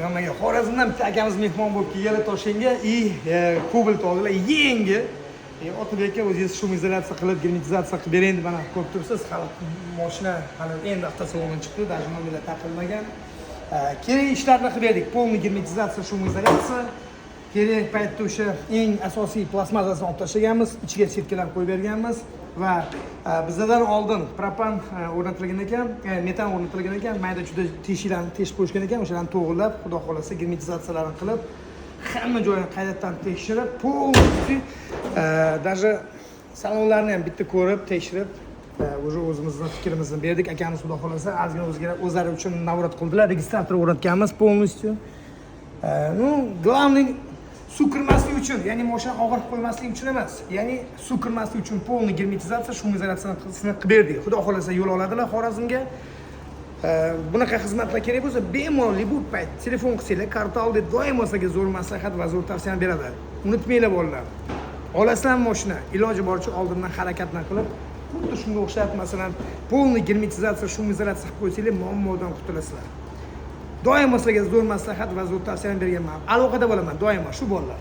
Hammaga Xorazmdan bitta akamiz mehmon bo'lib kelganlar Toshkentga и Cobalt oldilar yangi. Otabek aka, o'zingiz шумоизоляция qilib, germetizatsiya qilib bering deb, mana, ko'rib turibsiz, hali moshina hali endi avtosalondan chiqdi, даже nomerlar taqilmagan. Kerak ishlarni qilib berdik, полный germetizatsiya, шумоизоляция. Kerak paytda o'sha eng asosiy plastmassasini olib tashlaganmiz, ichiga setkalar qo'yib berganmiz va bizadan oldin propan o'rnatilgan ekan, metan o'rnatilgan ekan, mayda juda teshiklarni teshib qo'yishgan ekan. O'shalarni to'g'irlab, xudo xohlasa, germetizatsiyalarini qilib, hamma joyini qaytadan tekshirib, полностью, даже salonlarni ham bitta ko'rib, tekshirib, уже o'zimizni fikrimizni berdik. Akamiz, xudo xohlasa, ozgina o'zgara o'zlari uchun наворот qildilar, registrator o'rnatganmiz полностью. Ну, главный, suv kirmasligi uchun, ya'ni moshina og'ir qo'ymaslik uchun emas, ya'ni suv kirmasligi uchun полный germetizatsiya, шумоизоляция sini qilib berdik. Xudo xohlasa, yo'l oladilar Xorazmga. Bunaqa xizmatlar kerak bo'lsa, bemalol любой payt telefon qilsanglar, Kartal deb doimo sizlarga zo'r maslahat va zo'r tavsiyani beradi. Unutmanglar, bolalar, olasizlarmi moshina, iloji boricha oldindan harakatni qilib, xuddi shunga o'xshab, masalan, полный germetizatsiya, шумоизоляция qilib qo'ysanglar, muammodan qutulasizlar. Doimo sizlarga zo'r maslahat va zo'r tavsiyani berganman, aloqada bo'laman doimo shu bolalar.